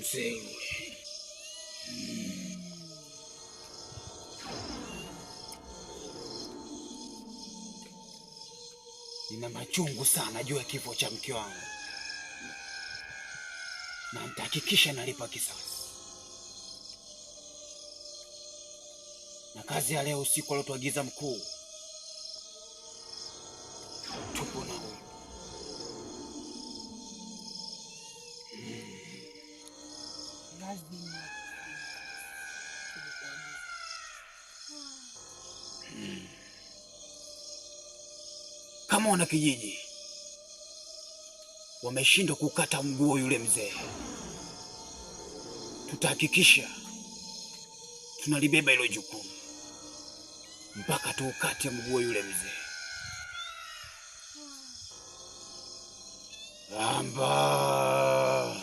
mzee yule. Nina machungu sana juu ya kifo cha mke wangu, na nitahakikisha nalipa kisasi. Na kazi ya leo usiku aliotuagiza mkuu, tupo na huyu. Lazima. Kama wanakijiji wameshindwa kukata mguu yule mzee, tutahakikisha tunalibeba hilo jukumu mpaka tuukate mguu yule mzee. Amba.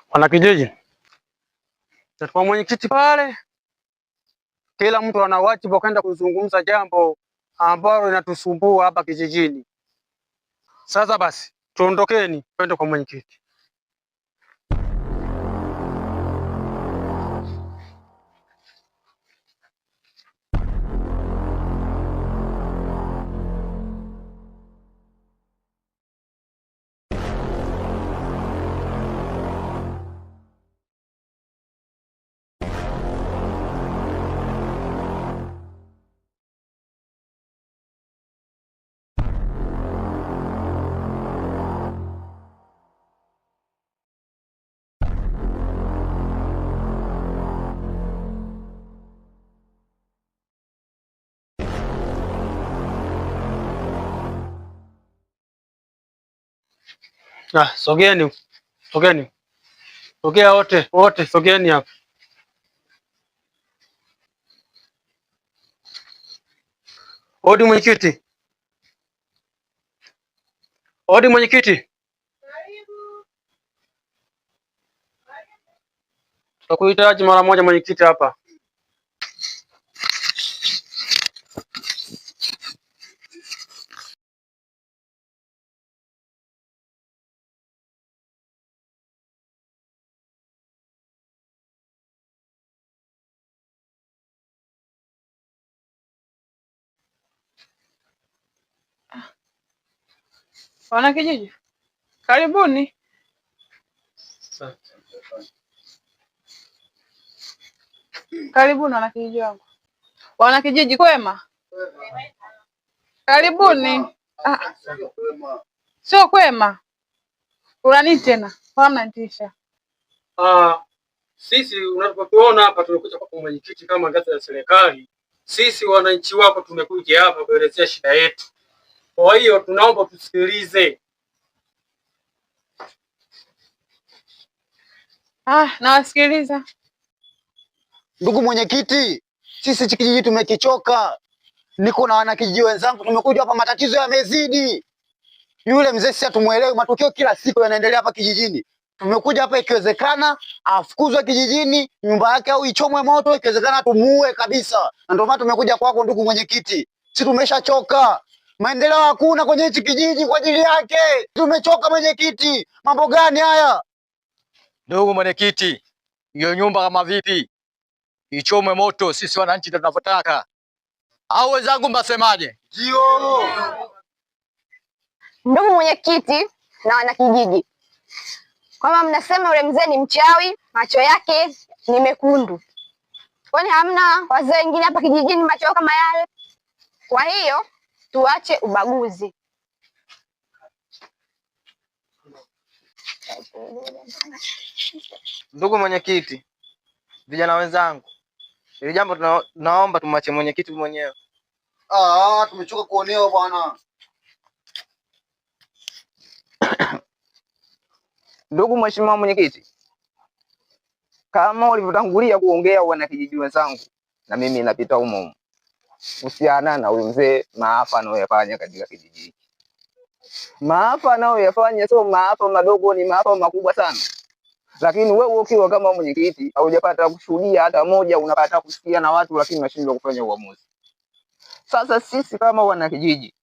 Wanakijiji, kwa mwenyekiti pale, kila mtu ana wajibu kwenda kuzungumza jambo ambalo linatusumbua hapa kijijini. Sasa basi, tuondokeni twende kwa mwenyekiti. Ah, sogeni. Sogeni. Sogea wote, wote sogeni hapa. Odi mwenyekiti. Odi mwenyekiti. Tutakuhitaji mara moja mwenyekiti hapa. Wanakijiji, karibuni. Karibuni wanakijiji wangu. Wanakijiji kwema? Karibuni. Ah, sio kwema. Kuna nini tena? Mbona mnanitisha? Ah, sisi unapotuona hapa tumekuja kwa mwenyekiti kama ngazi ya serikali. Sisi wananchi wako tumekuja hapa kuelezea shida yetu. Kwa hiyo tunaomba tusikilize. Ah, nawasikiliza. Ndugu mwenyekiti, sisi hichi kijiji tumekichoka. Niko na wanakijiji wenzangu, tumekuja hapa, matatizo yamezidi. Yule mzee sisi hatumuelewi, matukio kila siku yanaendelea hapa kijijini. Tumekuja hapa, ikiwezekana afukuzwe kijijini, nyumba yake au ichomwe moto, ikiwezekana tumuue kabisa. Na ndio maana tumekuja kwako ndugu mwenyekiti, sisi tumeshachoka, maendeleo hakuna kwenye hichi kijiji kwa ajili yake. Tumechoka mwenyekiti, mambo gani haya? Ndugu mwenyekiti, hiyo nyumba kama vipi ichomwe moto, sisi wananchi ndio tunavyotaka. Au wenzangu mnasemaje? Ndio. Ndugu mwenyekiti na wanakijiji, kwamba mnasema yule mzee ni mchawi, macho yake ni mekundu. Kwani hamna wazee wengine hapa kijijini macho yao kama yale? Kwa hiyo tuache ubaguzi. Ndugu mwenyekiti, vijana wenzangu, hili jambo tunaomba tumwache mwenyekiti mwenyewe. Ah, tumechoka kuonewa bwana. Ndugu mheshimiwa mwenyekiti, kama ulivyotangulia kuongea wanakijiji wenzangu, na mimi napita humo humo kuhusiana na huyu mzee, maafa anayoyafanya katika kijiji hiki. Maafa anayoyafanya sio maafa madogo, ni maafa makubwa sana. Lakini wewe ukiwa kama mwenyekiti haujapata kushuhudia hata moja, unapata kusikia na watu, lakini unashindwa kufanya uamuzi. Sasa sisi kama wanakijiji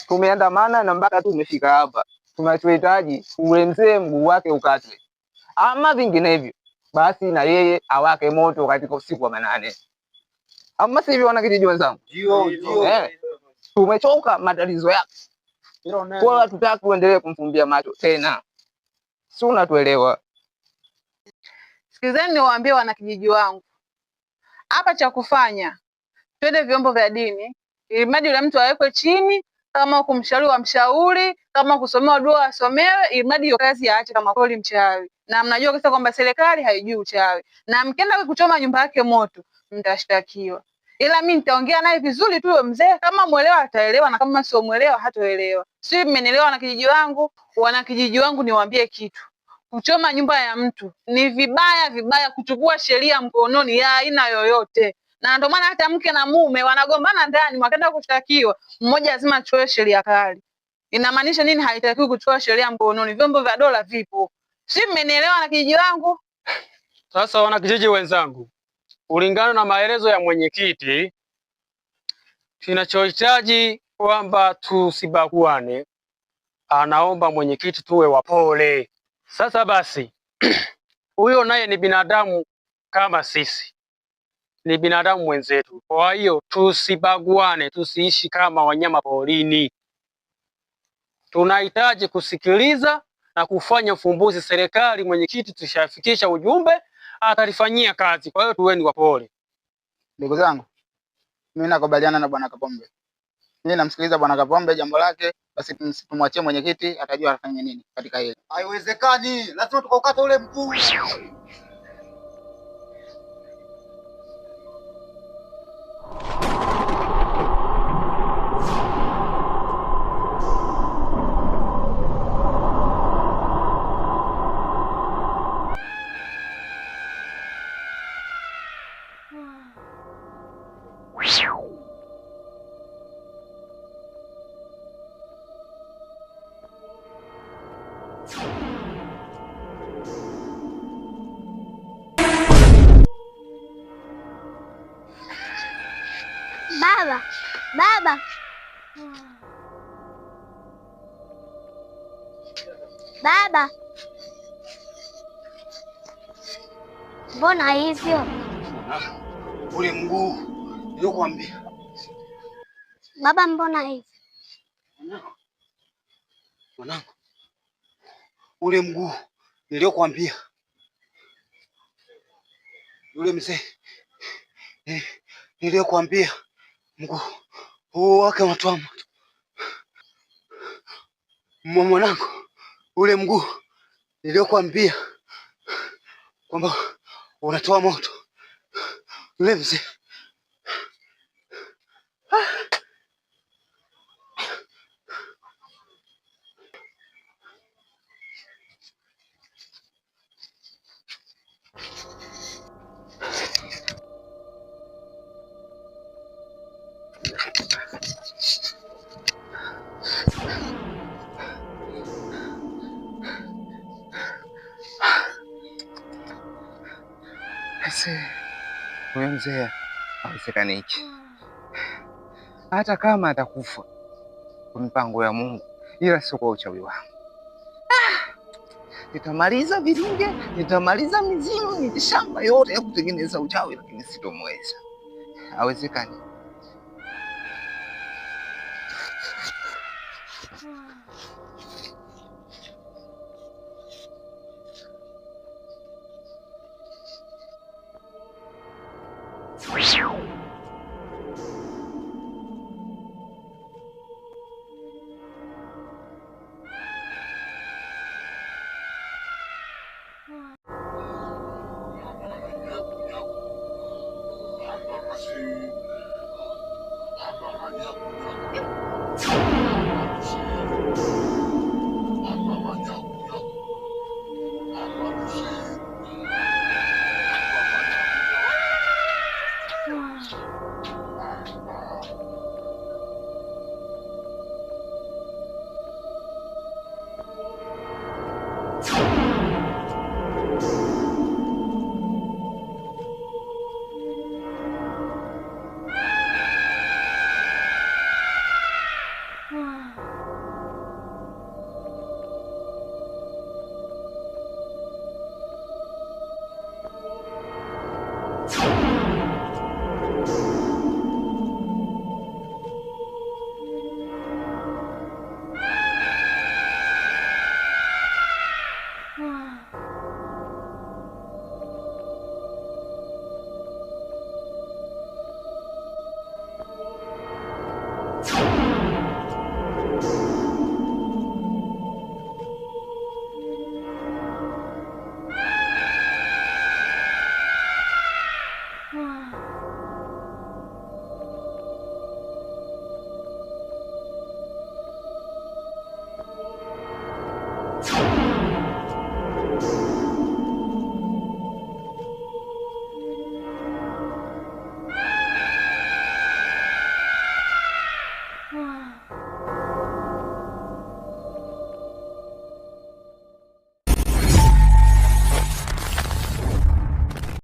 tumeandamana na mpaka tumefika hapa. Tunachohitaji ule mzee mguu wake ukatwe, ama vinginevyo basi na yeye awake moto katika usiku wa manane, ama sivyo, wanakijiji wenzangu? Ndio, ndio. Tumechoka matatizo yake, kwa hiyo hatutaki uendelee kumfumbia macho tena, si unatuelewa? Sikilizeni niwaambie wanakijiji wangu, hapa cha kufanya, twende vyombo vya dini, ili mradi yule mtu awekwe chini, kama kumshauri wamshauri, kama kusomewa dua asomewe, ili mradi hiyo kazi aache kama kweli mchawi. Na mnajua kabisa kwamba serikali haijui uchawi, na mkienda kuchoma nyumba yake moto mtashtakiwa. Ila mi nitaongea naye vizuri tu huyo mzee, kama mwelewa ataelewa, na kama sio mwelewa hatoelewa. Sio, mmenielewa wanakijiji wangu? Wanakijiji wangu, niwaambie kitu, kuchoma nyumba ya mtu ni vibaya vibaya, kuchukua sheria mkononi ya aina yoyote. Na ndio maana hata mke na mume wanagombana ndani, wakaenda kushtakiwa, mmoja lazima achukue sheria kali. Inamaanisha nini? Haitakiwi kuchukua sheria mkononi, vyombo vya dola vipo. Si mmenielewa wanakijiji wangu? Sasa wanakijiji wenzangu, kulingana na maelezo ya mwenyekiti, tunachohitaji kwamba tusibaguane. Anaomba mwenyekiti tuwe wapole. Sasa basi, huyo naye ni binadamu kama sisi, ni binadamu mwenzetu. Kwa hiyo tusibaguane, tusiishi kama wanyama porini. Tunahitaji kusikiliza na kufanya ufumbuzi. Serikali, mwenyekiti, tushafikisha ujumbe, atalifanyia kazi. Kwa hiyo tuweni wapole. Ndugu zangu, mimi nakubaliana na bwana Kapombe. Mimi namsikiliza bwana Kapombe jambo lake, basi tumwachie mwenyekiti, atajua afanye nini katika hili. Haiwezekani, lazima tukaukata ule mguu. Baba, baba. Baba. Mbona hivyo? Ule mguu niliokuambia. Baba, mbona hivyo? Mwanangu. Ule mguu niliokuambia. Yule mzee niliokuambia mguu huu wake unatoa moto. Mwanangu, ule mguu niliokuambia kwamba unatoa moto. Yule mzee huyo mzee hawezekaniki. Hata kama atakufa kwa mipango ya Mungu, ila sio kwa uchawi wangu. Nitamaliza vilinge, nitamaliza mizimu, mitishamba yote ya kutengeneza uchawi, lakini sitomweza. Hawezekani.